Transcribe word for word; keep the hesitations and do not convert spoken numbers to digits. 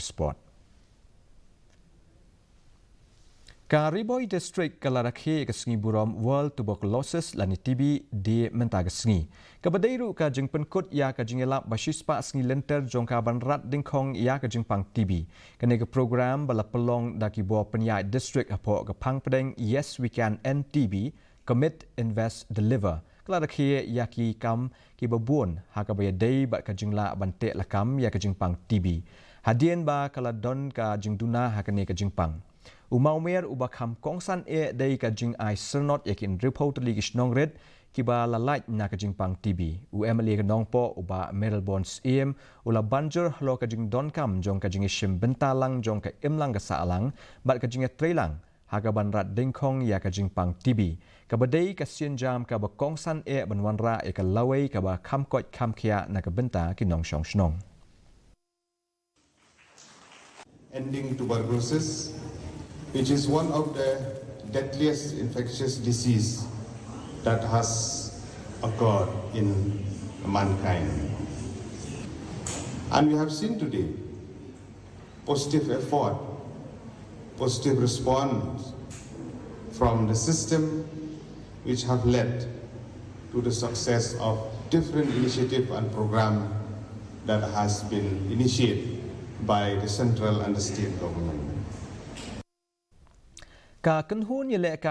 spot. Ka Ri Bhoi District ka la rakhe ïa ka sngi burom World Tuberculosis lane T B Day mynta ka sngi, kaba dei ruh ka jingpynkut ïa ka jingïalap ba shispah sngi lynter jong ka ban rat dyngkhong ïa ka jingpang T B. Kane ka program ba la pynlong da ki bor pynïaid district hapoh ka phang pdeng Yes We Can End T B, Commit, Invest, Deliver, ka la rakhe ïa ki kam kiba bun ha kaba ïadei bad ka jinglah ban teh lakam ïa ka jingpang T B, hadien ba ka la don ka jingduna ha kane ka jingpang. U Mawmer uba kham kongsan eh dei ka jingai syrnod ïa ki hynriewphew tylli ki shnong rit kiba la lait na ka jingpang T B. U M L A ka Nongpoh, u Bah Mayralborn Syiem, u la ban jur halor ka jingdonkam jong ka jingïashim bynta lang jong ka imlang ka sahlang bad ka jingïatreilang ha ka ban rat dyngkhong ïa ka jingpang T B, kaba dei ka sienjam kaba kongsan eh ban wanrah ïa ka lawei kaba kham koit kham khiah na ka bynta ki nongshong shnong. Ending tuberculosis, which is one of the deadliest infectious disease that has occurred in mankind. And we have seen today positive effort, positive response from the system, which have led to the success of different initiative and program that has been initiated by the central and the state government. Ka kynhun ïalehkai